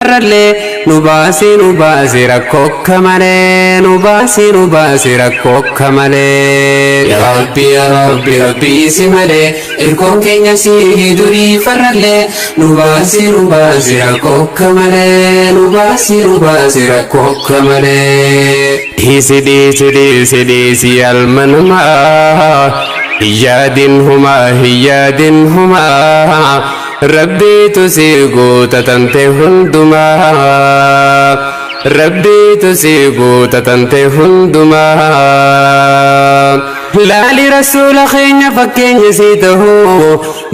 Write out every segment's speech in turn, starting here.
Farrallee nu baasi, nu baasi rakkoo akka malee, nu baasi, nu baasi rakkoo akka malee. Yaa Rabbi, yaa Rabbi, Rabbii si malee irkoon keenya si durii farrallee nu baasi, nu baasi rakkoo akka malee, nu baasi, nu baasi rakkoo akka malee. Dhiisi, dhiisi, dhiisi, dhiisi alma namaa, hin yaadin humaa, hin yaadin humaa, Rabbiitu si guuta tante hundumaa, Rabbiitu si guuta tante hundumaa. Laali rasuula keenya fakkeenya sii ta'u,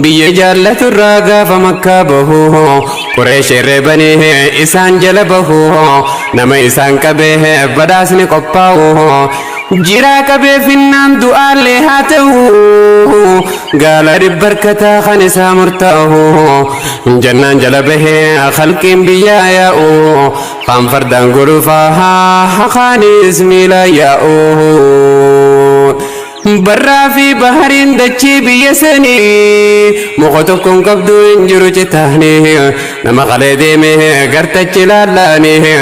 biyya jaallaturraa gaafa Makkaa bahu, Qureesh reebanii isaan jala bahu, nama isaan qabee badhaasni qophaa'u jiraa qabee finnaan du'aallee haa ta'u, gaala dhibbarkataa kan isaa murtaa'u jannaan jala bahee khalqiin biyyaa yaa'u, kaan fardaan gulufaa, kaanis miila yaa'u. Barraa fi bahariin dachii biyya sanii muka tokkoon qabdu hin jiru citaanii, nama qalee deeme gartachi laallaanii,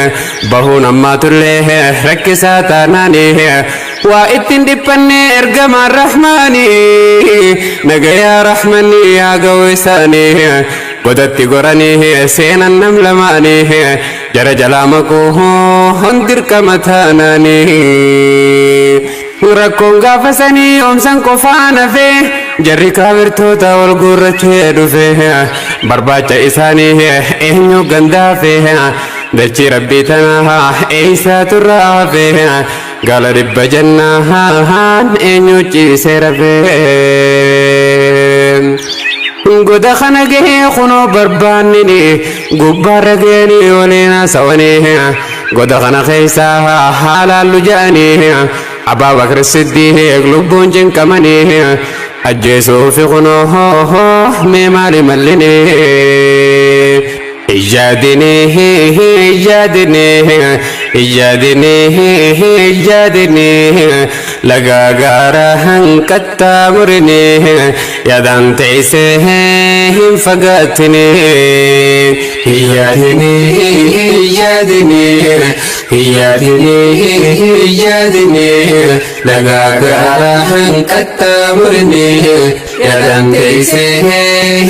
bahuun ammaatullee rakkisaa taanaanii, waa ittiin dhiphanne ergamaan rahmaanii nagayaa rahmanni yaa ga'u isaanii, godatti goranii seenan nam lamaanii, jara jalaa maquu hundirqama taanaanii. Rakkoon gaafa sanii oomsan qofaan hafee, jarri kaafirtoota wal guurrachee dhufe, barbaacha isaanii eenyu gandaafe, dachii Rabbii tanaa eeysaa turraa hafe, gaala 100 jennaan eenyu ciisee rafe. Goda kana gahee kunoo barbaannini gubbaarra gahanii waliin haasawanii, goda kana keessaa haalaallu ja'anii, Abaa Bakr Siddiiq lubbuun cinqamanii ajjeesuufi kunoo mee maali mallinii. Ijjaadinii, ijjaadinii, ijjaadinii, ijjaadinii, lagaa gaara hanqaxxaamurinii, yaadaan teessee hin fagaatinii. Iyyaadinii, iyyaadinii, iyyaadinii, iyyaadinii, lagaa gaara hanqaxxaamurinii, yaadaan teessee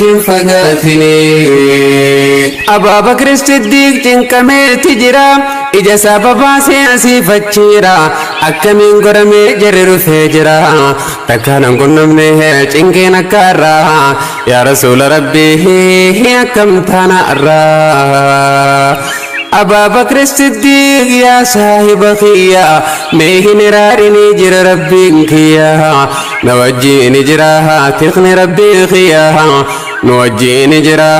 hin fagaatinii. Abaa Bakr Siddiiq cinqameeti jira, ija isaa babaasee asii fachiira, akkamiin godhamee jarri dhufee jira, takkaan hin qunnamne cinqeen akka irraa, yaa Rasuula Rabbii, akkam taana irraa? Abaa Bakr Siddiiq, yaa saahiba kiyya, mee hin iraarinii, jira Rabbiin kiyya na wajjiin jira, tiqni Rabbii kiyya nu wajjiin jira,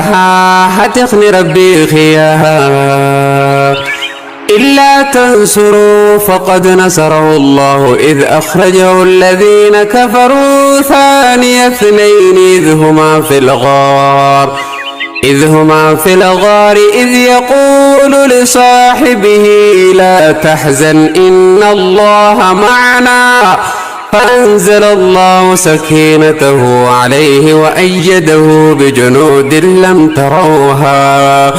tiqni Rabbii kiyya. إلا تنصروا فقد نصره الله إذ أخرجه الذين كفروا ثاني اثنين إذ هما في الغار إذ يقول لصاحبه لا تحزن إن الله معنا، فأنزل الله سكينته عليه وأيده بجنود لم تروها،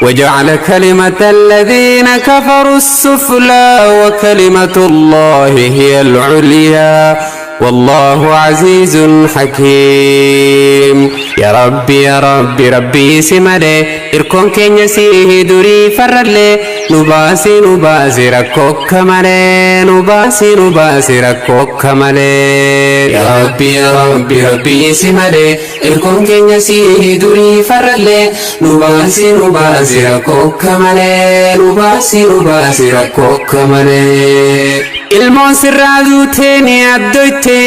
وجعل كلمة الذين كفروا السفلى وكلمة الله هي العليا، والله عزيز حكيم. يا ربي، يا ربي، ربي si malee irkoon keenya si durii farrallee nu baasi, nu baasi rakkoo akka malee, nu baasi, nu baasi rakkoo akka malee. Yaa Rabbi, yaa Rabbi, Rabbii si malee irkoon keenya si durii farrallee nu baasi, nu baasi rakkoo akka malee, nu baasi, nu baasi rakkoo akka malee. Ilmoon sirraa duutee ni addoyte,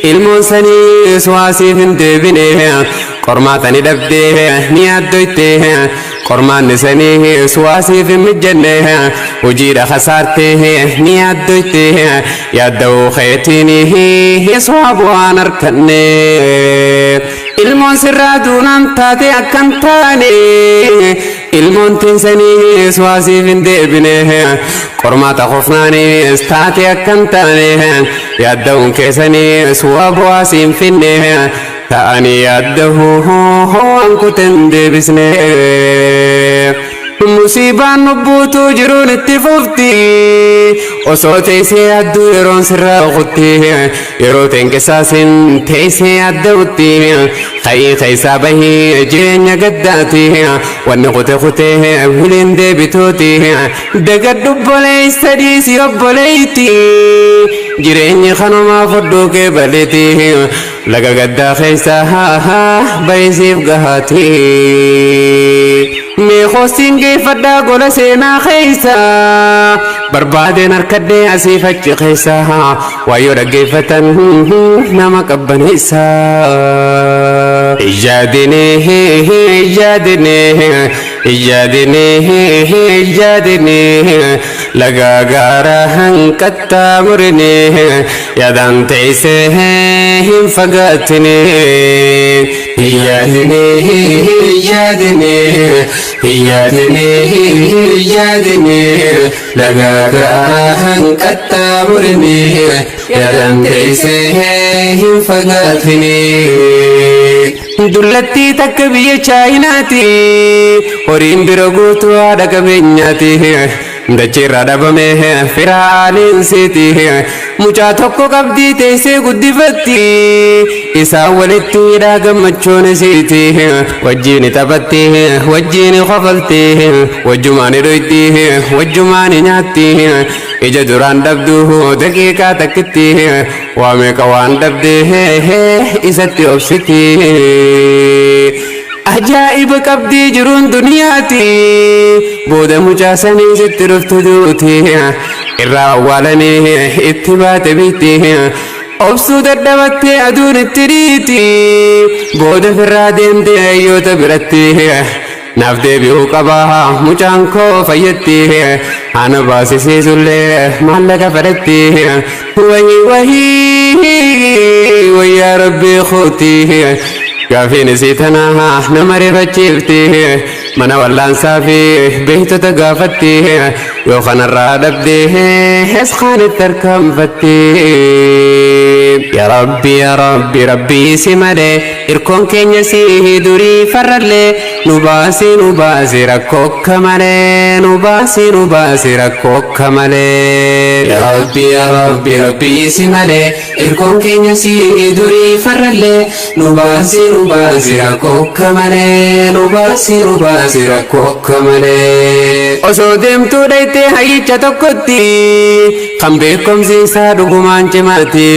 ilmoon sanii suwaasiif hin deebine, qormaata ni dhabdee ni addoyte, qormaanni sanii suwaasiif hin mijjanne, hojiidha kasaarte ni addoyte, yaadda'uu keetiin suwaa bu'aan arkanne. Ilmoon sirraa duunaan taate akkan taane, ilmoon tinsanii suwaasiif hin deebine, qormaata kofnaanis taate akkan taane, yaadda'uun keessanii suwaa bu'aa siin finne, ta'anii yaadda'uu waan kuten deebisne. Musiibaan lubbuutuu jiruun itti fufti. Osoo teessee yaadduu yeroon sirraa kutti. Yeroo teenqisaasin teessee yaadda'utti. Ka'ii keessaa bahii jireenya gaddaati. Wanni kute kutee wiliin deebituuti. Dagadhu obboleessa dhiisii obboleetti. Jireenyi kanumaa fodhuu kee baleeti. Laga gaddaa keessaa bayisiif gahaati. Mee hoosiin geeffadhaa gola seenaa keessa. Barbaadeen harkadhee asiif achi keessa. Waayyoo dhaggeeffatan nama qabbaneessa. Ijaadinee ijaadinee ijaadinee ijaadinee laga gaara hanqaxxaamurinee yaadaan teessee hin fagaatinee. Ijaadinee ijaadinee ijaadinee ijaadinee laga gaara hanqaxxaamurinee yaadaan teessee hin fagaatinee. Dullattii takka biyya Chaayinaati. Horiin bira guutuu haadha qabeenyaati. Dachiirraa dhabame firaa aaliinsiiti. Mucaa tokko qabdii teessee guddifatti. Isaan walitti hidhaa gammachuun isiiti. Wajjiin taphatti, wajjiin kofalti, wajjumaan dhoyti, wajjumaan nyaatti. Ija duraan dhabdu daqiiqaa takkitti. Waa meeqa waan dhabde isatti obsiti. Ajaa'iba qabdii jiruun duniyaati. Booda mucaa sanii sitti dhuftu duuti. Irraa awwaalanii itti baate biitti. Obsuu dadhabattee aduun itti dhiiti. Booda firraa deemtee hayyoota biratti. Naaf deebi'uu qaba mucaan koo fayyatti. Ana baasisiisullee maallaqa fedhatti. Wahii wahii wayyaa rabbii kooti. Gaafiin isii tana nama rifachiifti. Mana wallaansaa fi beektota gaafatti. Yoo kanarraa dhabde esqaanitti harkaanfatti. Yaa Rabbi yaa Rabbi Rabbii si malee irkoon keenya si durii farrallee nu baasi nu baasi rakkoo akka malee nu baasi nu baasi rakkoo akka malee. Yaa Rabbi yaa Rabbi Rabbii si malee irkoon keenya si durii farrallee nu baasi nu baasi rakkoo akka malee nu baasi nu baasi rakkoo akka malee. Osoo deemtuu dhayitee hayyicha tokkotti kan beekumsi isaa dhugumaan cimaati.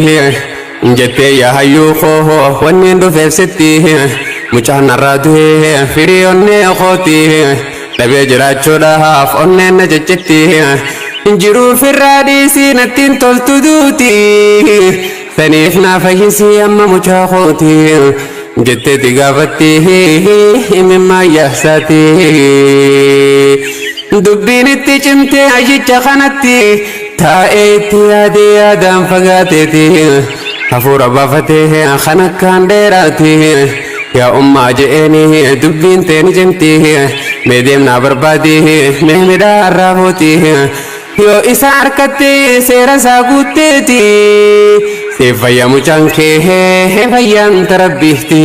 Jettee yaa hayyuu koo wanneen dhufeef sitti mucaan narraa du'ee firii onnee kooti dhabee jiraachuudhaaf onneen na ciccitti jiruu firraa dhiisii natti hin toltu duuti saniif naa fayyisii amma mucaa kooti jetteeti gaafatti imimmaan yaabsaati. Dubbiin itti cimtee hayyicha kanatti taa'ee itti yaadee yaadaan fagaateeti. Hafuura baafatee kan akkaan dheeraati. Yaa ummaa je'eeni dubbiin teeni cimti. Mee deemnaa barbaadi mee midhaan raafuuti. Yoo isa harkatti seera isaa guutteeti. Siif fayya mucaan kee fayyaan tarabbiifti.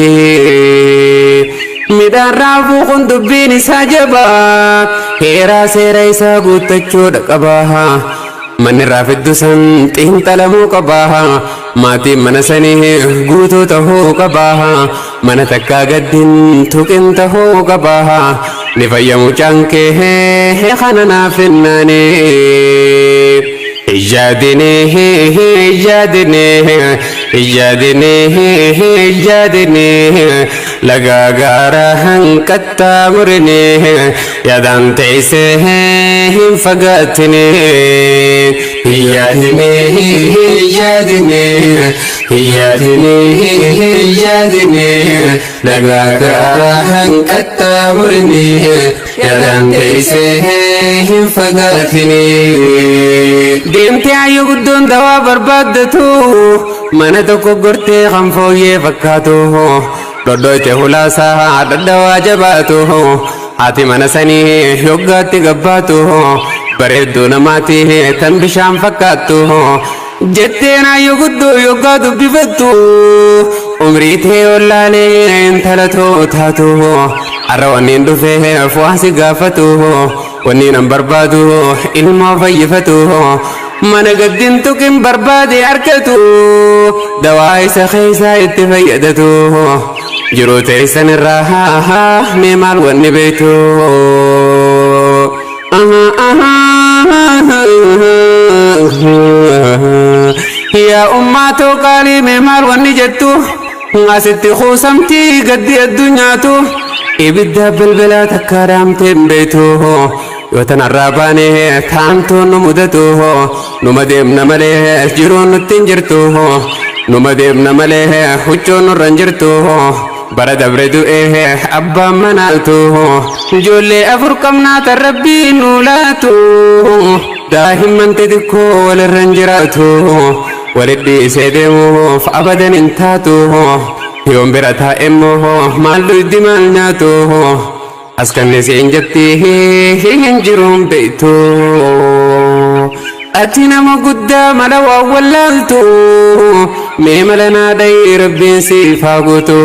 Midhaan raafuu kun dubbiin isaa jabaa. Heeraa seera isaa guuttachuudha qaba. Manni raafiddu san xiinxalamuu qaba. Maatiin mana sanii guutuu tahuu qaba. Mana takkaa gaddin tuqin tahuu qaba. Ni fayya mucaan kee kana naaf hinnaani. Ijaadinee ijaadinee ijaadinee ijaadinee laga gaara hanqaxxaamurinee yaadaan teessee hin fagaatinee. Ijaadinee ijaadinee ijaadinee ijaadinee laga gaara hanqaxxaamurinee yaadaan teessee hin fagaatinee. Deemtee hayyuu guddoon dawaa barbaaddatu mana tokko gortee kan fooyyee fakkaatu dhodhoyte hulaasaa dhadhawaa jabaatu haati mana sanii yoggaatti gabbaatu bareedduu namaati tan bishaan fakkaattu jetteen hayyuu guddoo yoggaa dubbifattu umrii tee wallaalee intala too taatu Arra wanniin dhufeef waa si gaafatu, wanniin an barbaadu ilmoo fayyifatu, mana gaddin tuqin barbaade argatu, dawaa isa keessaa itti fayyadatu. Jiruu teessan irraa mee maal wanni beektu? Yaa ummaatoo qaalii, mee maal wanni jettu? Asitti kuusamtii gaddi addunyaatu ibidda bilbilaa takka dhaamtee hin beektu. Yoo tanarraa baane taantuun nu mudatu, numa deemna malee jiruun nutti hin jirtu, numa deemna malee huccuun nurra hin jirtu. Bara dabre du'ee abbaan manaatu, ijoollee 4 qabnaa tan rabbii nu laatu. Daa'imman xixiqqoo walirra hin jiraatu, walit dhiisee deemuuf abadan hin taatu. Yoon bira taa'e immoo maal duydi, maal nyaatu? As kannisiin jetti hin jiruun beektu. Ati nama guddaa mala waan wallaaltu, mee mala naa dhayi, rabbiin siif haa guutu.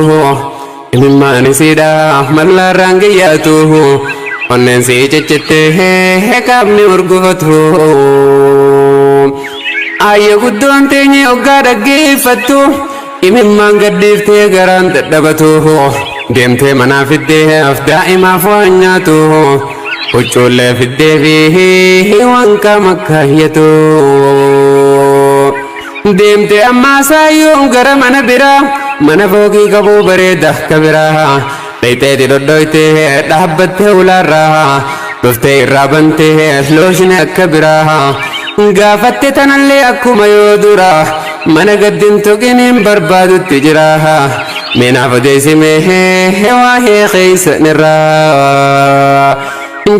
Imimmaan isiidha mallaarraan gayyaatu, onneen sii ciccittee qaamni urgufatu. Ayya guddoon teenye hoggaa dhaggeeffattu, imimmaan gadhiiftee garaan dadhabatu. Deemtee manaa fiddee daa'imaaf waan nyaatu, huccuullee fiddee fi waan qaama kaayyatu. Deemtee ammaa saayyoon gara mana biraa, mana fookii qabuu bareeda ka biraa. Dhayxeeti dhodhoytee dhaabbattee ulaarraa, dhuftee irraa bantee looshine akka biraa. Gaafatte tanallee akkuma yoo dura, mana gaddin tuqiniin barbaadutti jira. Meenaaf odeessimee waa'ee keessanirraa.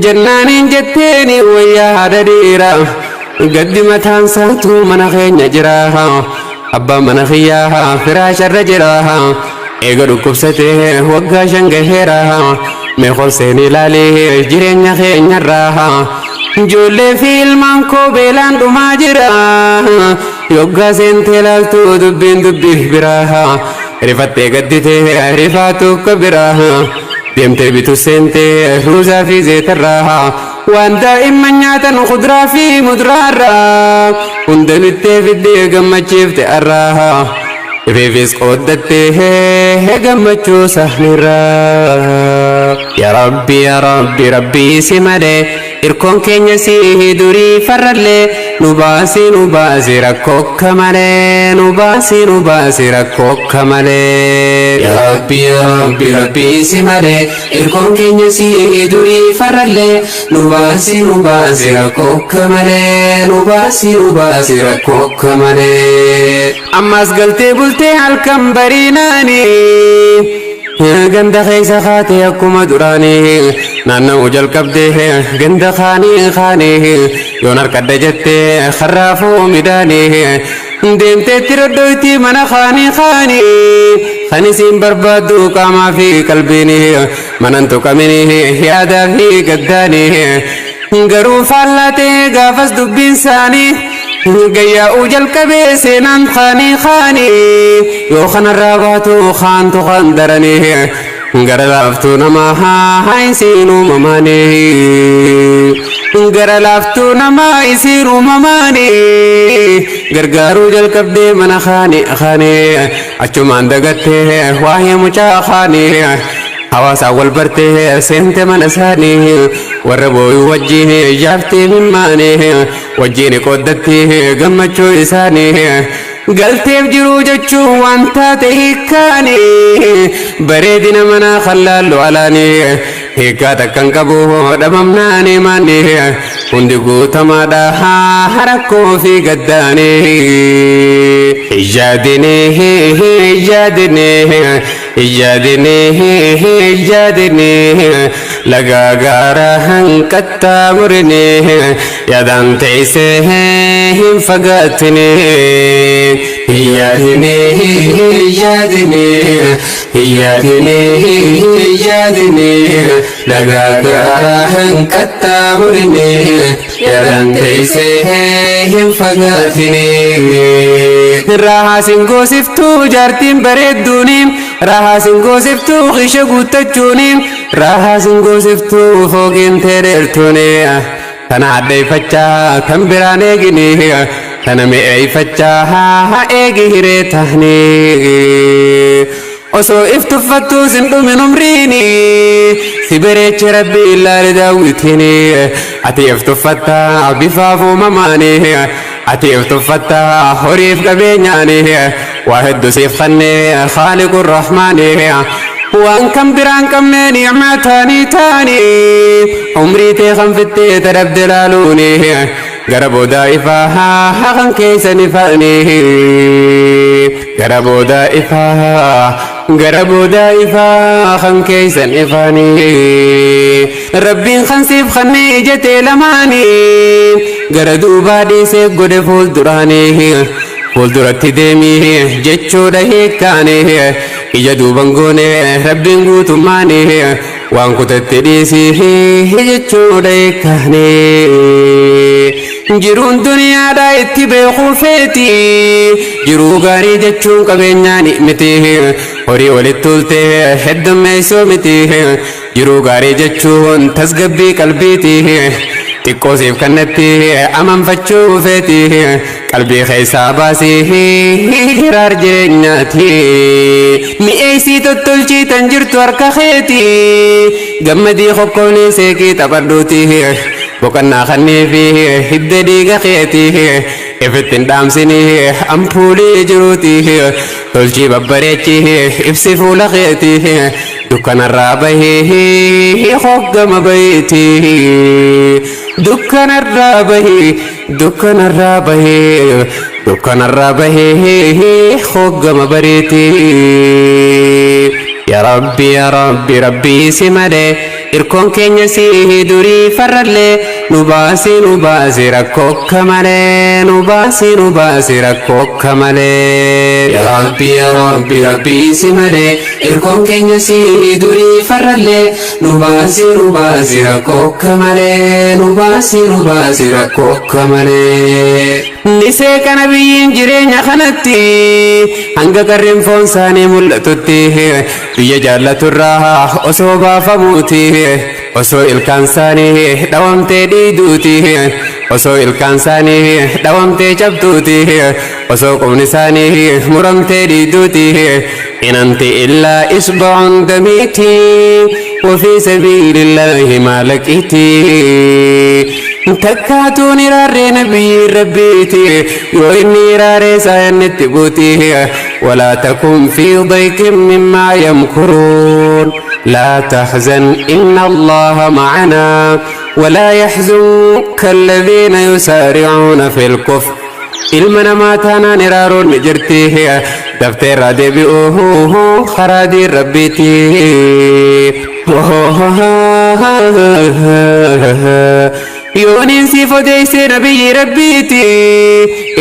Jennaaniin jetteeni, wayyaa haadha dhiira, gaddi mataan saatu mana keenya jira. Abbaan mana kiyyaa firaasharra jira. Eega dhukkubsatee waggaa 5 gaheera. Mee horseen ilaalee jireenya keenyarraa. Ijoollee fi ilmaan koo beelaan dhumaa jira. Yoggaa seentee ilaaltu dubbiin dubbii biraa. Rifattee gadditee rifaatu akka biraa. Deemtee bitu seentee ruuzaa fi zeetarraa. Waan daa'imman nyaatan kuduraa fi muduraarraa. Hunda bittee fiddee gammachiifte arraa. Ifeefis qooddattee gammachuu sahnirraa. Yaa Rabbi, yaa Rabbi, Rabbii si malee irkoon keenya si durii farrallee, nu baasi, nu baasi rakkoo akka malee, nu baasi, nu baasi rakkoo akka malee. Yaa Rabbi, yaa Rabbi, Rabbii si malee irkoon keenya si durii farrallee, nu baasi, nu baasi rakkoo akka malee, nu baasi, nu baasi rakkoo akka malee. Ammas galtee bultee halkan bariinaanii ganda keessa kaatee akkuma duraanii naanna'uu jalqabdee, ganda kaanii kaanii yoon harkadha jettee karraafuu midhaanii deemteetti dhodhoyti mana kaanii kaanii kan isiin barbaaddu qaamaa fi qalbiinii manan tuqaminii yaadaa fi gaddaanii. Garuu faallaa ta'ee gaafas dubbiin isaanii gayyaa'uu jalqabee seenaan kaanii kaanii yoo kanarraa baatu kaantu kan daranii gara laaftuu namaa haa isiin uumamaanii, gara laaftuu namaa isiin uumamaanii gargaaruu jalqabdee mana kaanii kaanii achumaan dagattee waa'ee mucaa kaanii. Hawaasaan wal bartee seente mana isaanii, warra booyuu wajjin yaaftee mimmaanii wajjin qooddattee gammachuu isaanii. Galteef jiruu jechuun waan taate hiikkaanii bareedina manaa kan laallu alaanii hiikkaa takkan qabu dhabamnaanii maanii hundi guutamaadha rakkoo fi gaddaanii. Yaadinii, yaadinii, yaadinii, yaadinii, lagaa gaara hanqattaamurinii yaadaan teessee hin fagaatinii. Yaadinii, yaadinii, yaadinii, yaadinii, lagaa gaara hanqattaamurinii yaadaan teessee hin fagaatinii. Raahaa singoosiftuu jaartiin bareedduuni, raahaa singoosiftuu qisha guuttachuuni. Raahaa sin goosiftuu fooqiin teedheertuuni. Tana hadheeffachaa kan biraan eegini. Tana mi'eeffachaa haa eegi hiree tahni. Osoo if tuffattuu sin dhumin umriini. Si bareeche Rabbi ilaali daawwitiini. Ati if tuffattaa bifaaf uumamaani. Ati if tuffattaa horiif qabeenyaani. Waa hedduu siif kennee Khaaliqu Rahmaani. Waan kan biraan qabne ni'maa taanii taanii. Umrii tee kan fittee tadhabde laaluuni. Gara boodaa ifaa kan keessan ifaani. Gara boodaa ifaa gara boodaa ifaa kan keessan ifaani. Rabbiin kan siif kennee ija tee lamaanii. Gara duubaa dhiisee godhe fuulduraanii. Fuulduratti deemii jechuudha hiikkaanii. Ija duuban goone Rabbiin guutummaanii. Waan kutatti dhiisii jechuudha hiikkaanii. Jiruun duniyaadhaa itti beekuu feeti. Jiruu gaarii jechuun qabeenyaan miti. Horii walitti tuultee heddummeessuu miti. Jiruu gaarii jechuun tasgabbii qalbiiti. Xiqqoo siif kannatti amanfachuu feeti. Qalbii keessaa baasii hiraar jireenyaati. Mi'eessii tottolchii tan jirtu harka keeti. Gammadii kokkoonii seeqii taphadhuuti. Boqonnaa kannii fi hidda dhiiga keeti. Ifitti hin dhaamsinii ampuulii jiruuti. Tolchii babbareechi ibsi fuula keeti. Dukkanarraa bahee hoggama baheeti. Dukkanarraa bahee dukkanarraa bahee dukkanarraa bahee hoggama bareeti. Yaa Rabbi, yaa Rabbi, Rabbii si malee irkoon keenya si durii farrallee. Nu baasi, nu baasi rakkoo akka malee, nu baasi, nu baasi rakkoo akka malee. Yaa Rabbi, yaa Rabbi, Rabbii si malee irkoon keenya si durii farrallee. Nu baasi, nu baasi rakkoo akka malee, nu baasi, nu baasi rakkoo akka malee. Ni seeqana biyyiin jireenya kanatti hanga qarreen foon isaanii mul'atutti, biyya jaallaturraa osoo baafamuuti, osoo ilkaan isaanii dhawamtee dhiiduuti, osoo ilkaan isaanii dhawamtee cabduuti, osoo qubni isaanii muramtee dhiiduuti. In anti illaa isba'un damiiti وفي سبيل الله ما لقيتي. Takkaatuun iraarree nabiyyi rabbiiti yoo inni iraaree saayanitti buuti. ولا تكن في ضيق مما يمكرون، لا تحزن إن الله معنا، ولا يحزنك الذين يسارعون في الكفر. Ilma namaa taanaan iraaroon ni jirti, dafteerraa deebi'uu karaa diin rabbiiti. Yooniin siif odeessee nabiyyi rabbiiti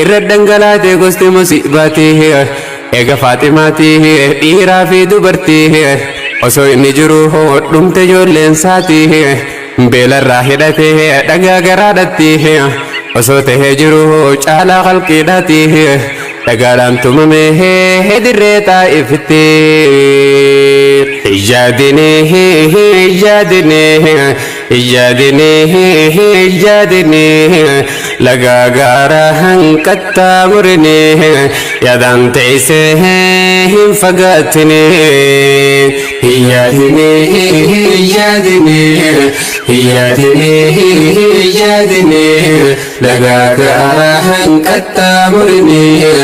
irra dhangalaatee gosti musiibaati. Eega Faaximaati dhiiraa fi dubartii osoo inni jiru dhumte ijoolleen isaati. Beelarraa hidhatee dhagaa garaadhatti osoo tahee jiru caalaa qalqiidhaati dhagaadhaan tumamee dirree Xaa'ifitti. Ijjaadinee ijjaadinee ijjaadinee ijjaadinee lagaa gaara hanqattaa murinee yaadaan teessee hin fagaatinee. Iyyaadinee iyyaadinee iyyaadinee iyyaadinee lagaa gaara hanqattaa murinee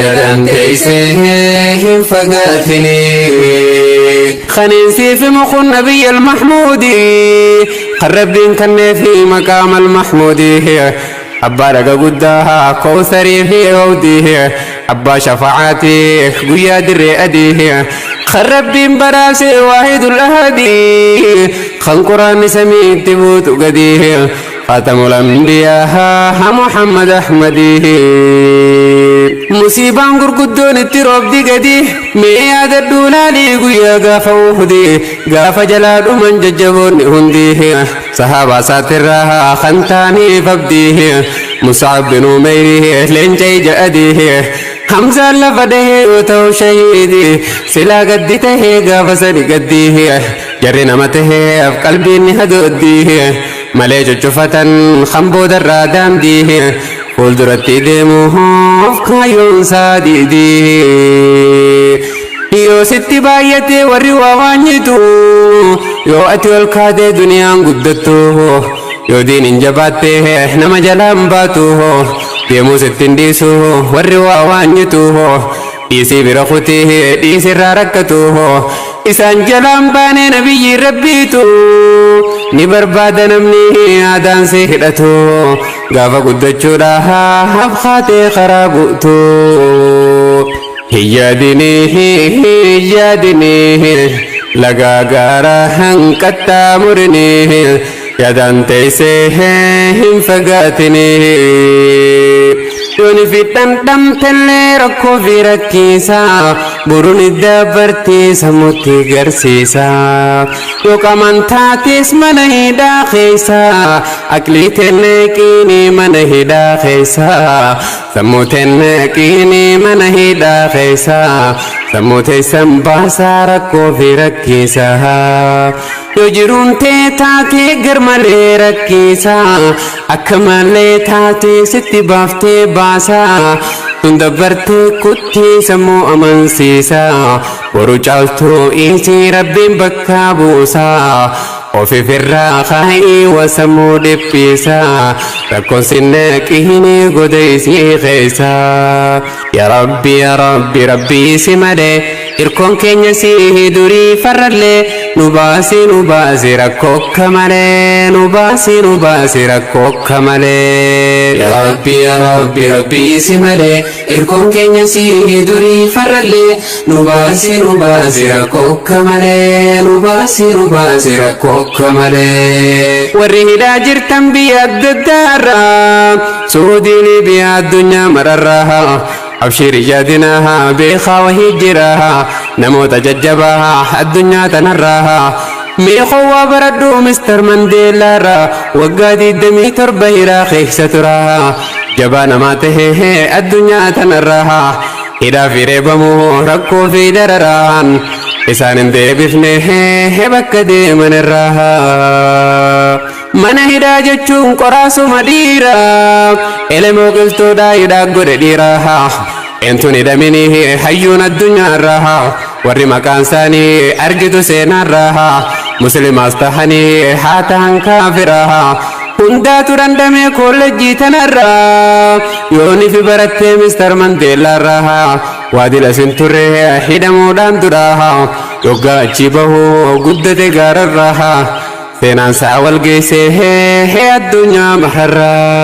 yaadaan teessee hin fagaatinee. Kaniinsi fi mukun nabiyya al-Mahmuudi kan Rabbiin kennee fi maqaama al-Mahmuudi, abbaa dhaga guddaa kowsarii fi hawdii, abbaa shafa'aatii guyyaa dirree adii, kan Rabbiin badhaase waahidul ahadii, kan quraanni samiitti buutu gadii, خاتم الأنبياء محمد أحمدي. Musiibaan gurguddoon itti roobdi gadi mee yaadadhu laalii guyyaa gaafa Uhudi, gaafa jalaa dhuman jajjaboonni hundi, sahaabaa isaatirraa kan ta'aniif abdii, Mus'ab bin Umayri leenca ija adii, Hamzaan lafa dhahee yoo ta'u shahiidi, silaa gaddi tahee gaafa sani gaddii. Jarri nama taheef qalbiin ni hadooddi malee cuccufatan kan boodarraa daandii fuulduratti deemuuf kaayyoon isaa diidi. Yoo sitti baay'ate warri waa waanyitu, yoo ati ol kaatee duniyaan guddattu, yoo diin hin jabaatte nama jalaan baatu, deemuu sitti hin dhiisu warri waa waanyitu. Dhiisii bira kutii, dhiisii irraa rakkatu, isaan jalaan baanee nabiyyi rabbiitu ni barbaada. Namni aadaan si hidhatu gaafa guddachuudhaaf kaatee karaa bu'tu. Hin yaadinii, hin yaadinii, lagaa gaara hanqaxxaamurinii, yaadaan teessee hin fagaatinii. Yooni fi dhandhamtellee rakkoo fi rakkisaa, boruun dabartii sammuutti garsiisa. Yoo qaamaan taates mana hidhaa keessa, aqlii tenneeqiini mana hidhaa keessa, sammuu tenneeqiini mana hidhaa keessa, sammuu teessan baasaa rakkoo fi rakkisaa. Yoo jiruun tee taatee garmalee rakkisaa, akka malee taatee sitti baaftee baasaa, tun dabbartee kuttii sammuu amansiisa, boru caaltuu isii rabbiin bakka buusaa. Ofifirraa kaa'ii wasammuu dhiphisa, rakkoon sinneeqiini goda isii keessa. Yaa Rabbi, yaa Rabbi, Rabbii si malee hirkoon keenya si durii farrallee, nu baasi, nu baasi rakkoo akka malee, nu baasi, nu baasi rakkoo akka malee. Yaa Rabbi, yaa Rabbi, Rabbii si malee hirkoon keenya si durii farrallee, nu baasi, nu baasi rakkoo akka malee, nu baasi, nu baasi rakkoo akka malee. Warri hidhaa jirtan biyya adda addaarraa, Suudii, Liibiyaa, addunyaa mararraa, abshiiri yaadinaa, beekaa wahii jira namoota jajjabaa addunyaa tanarraa. Meeqoo waa baradhu Mister Mandeellaarraa, waggaa 27 hidhaa keessa tura, jabaa namaa tahee addunyaa tanarraa. Hidhaa fi reebamuu, rakkoo fi dararaan isaan hin deebifne bakka deeman irraa. Mana hidhaa jechuun qoraasuma dhiira, elemoo qilxuudhaa hidhaa godhe dhiira. Entuun hidhamini hayyuun addunyaarraa, warri maqaan isaanii argitu seenaarraa, muslimaas tahanii haa tahan kaafiraa, hundaatu dhandhamee koolleejjii tanarraa. Yooni fi barattee Mister Mandeellaarraa, waadila sin turre hidhamuudhaan duraa, yoggaa achi bahuu guddate gaararraa, seenaan isaa wal geessee addunyaa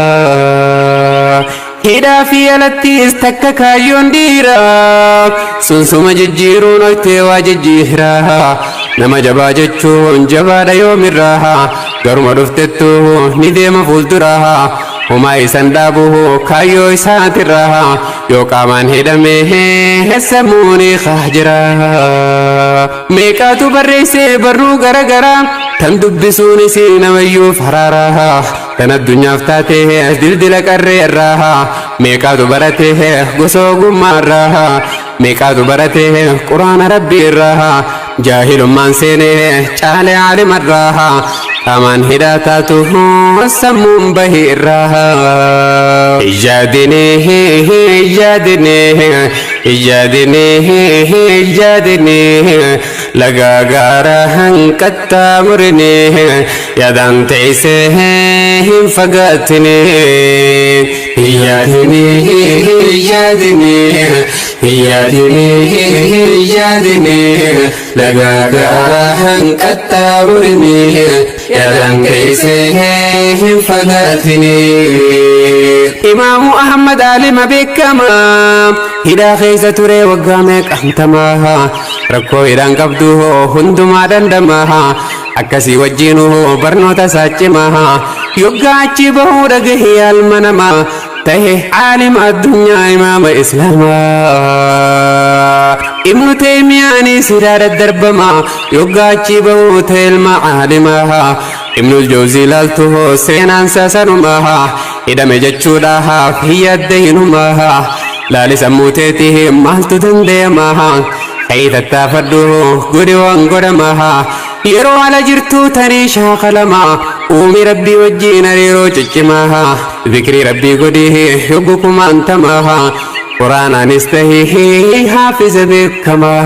mararraa. Hidhaa fi alattis takka kaayyoon dhiiraa, sunsuma jijjiiruun oytee waa jijjiiraa. Nama jabaa jechuun jabaadha yoomirraa, garuma dhuftettu ni deema fuulduraa, homaa isan dhaabu kaayyoo isaatirraa. Yoo qaamaan hidhamee sammuun jira. Meeqaatu barreessee barruu garagaraa, tan dubbisuunis namayyuu faraaraa, tan addunyaaf taate dildila qarreerraa. Meeqaatu barate gosa ogummaarraa, meeqaatu barate quraana rabbiirraa, jaahilummaan seenee caale aalimarraa. Qaamaan hidhaa taatu sammuun bahiirraa. Ijjaadinee, ijjaadinee, ijjaadinee, ijjaadinee, lagaa gaara hanqaxxaamurinee, yaadaan teessee hin fagaatinee. Yaadinee, yaadinee, yaadinee, yaadinee, lagaa gaara hanqaxxaamurinee, yaadaan teessee hin fagaatinee. Imaamu Ahmad aalima beekamaa hidhaa keessa ture waggaa meeqantamaa, rakkoo hidhaan qabdu hundumaa dandamaa, akkasii wajjiinuu barnoota isaa cimaa. Yoggaa achi bahuu dhagahee alma namaa tahe, caalima addunyaa, imaama islaamaa. Ibnu Teemiyaanis hidhaa daddarbamaa, yoggaa achi bahuu ta'e ilma caalimaa. Ibnu Jawzii ilaaltu seenaan sasanumaa, hidhame jechuudhaaf hin yaadde hinumaa. Laali sammuu teetii maaltu danda'amaa, ka'ii tattaafadhu, godhi waan godhamaa. Yeroo ala jirtuu tanii shaakalama. Uumi Rabbii wajjiin hariiroo ciccimaa. Zikrii Rabbii godhii yogguu kumaantamaa. Quraanaanis tahii haafiza beekamaa.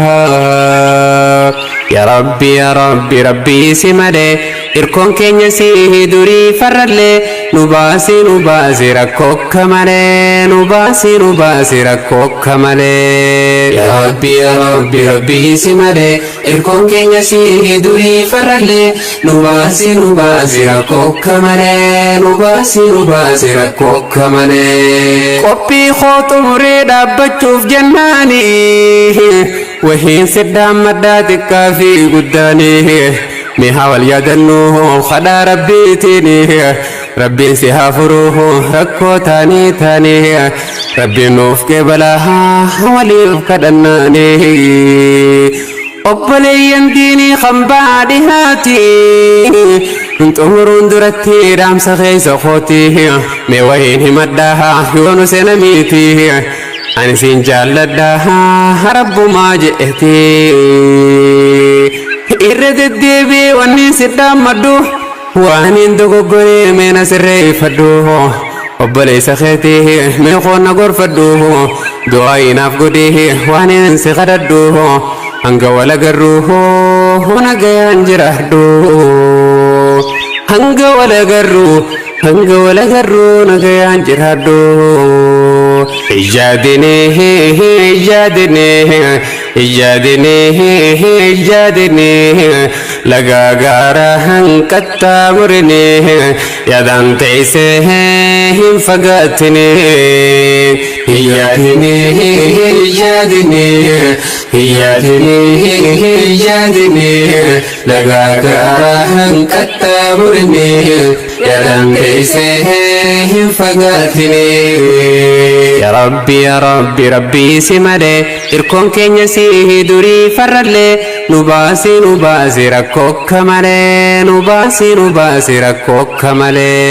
Yaa Rabbi, yaa Rabbi, Rabbii si malee irkoon keenya si durii farrallee, nu baasi, nu baasi rakkoo akka malee, nu baasi, nu baasi rakkoo akka malee. Yaa Rabbi, yaa Rabbi, Rabbii si malee irkoon keenya si durii farrallee, nu baasi, nu baasi rakkoo akka malee, nu baasi, nu baasi rakkoo akka malee. Qophii koo xumuree dhaabbachuuf jennaani, wahiin siddaan maddaa xiqqaa fi guddaanii, mee haa wal yaadannoo kadhaa Rabbiitiin. Rabbiin si haa furuu rakkoo taanii taanii, Rabbiin nuuf qeebalaa waliif kadhannaanii. Obboleeyyan diinii kan baadhihaati, xumuruun duratti dhaamsa keessa kooti mee wahiin himadhaa yoo nu seenamiiti. Ani siin jaalladha Rabbumaa je'eeti. Irra deddeebi'ee wanni si dhaammadhu, waan hin dogoggoree meena sirreeffadhu. Obboleessa keetii mee qoonna gorfadhu, du'aa inaaf godhee waan hin si kadhadhu. Hanga wal agarru nagayaan jiraadhu. Hanga wal agarru, hanga wal agarru nagayaan jiraadhu. Ijjaadinee, ijjaadinee, ijjaadinee, ijjaadinee, lagaa gaara hanqaxxaamurinee, yaadaan teessee hin fagaatinee. Ijjaadinee, ijjaadinee, ijjaadinee, ijjaadinee, lagaa gaara hanqaxxaamurinee, yaadaan teessee hin fagaatinee. Yaa Rabbi, yaa Rabbi, Rabbii si malee irkoon keenya si durii farrallee, nu baasi, nu baasi rakkoo akka malee, nu baasi, nu baasi rakkoo akka malee.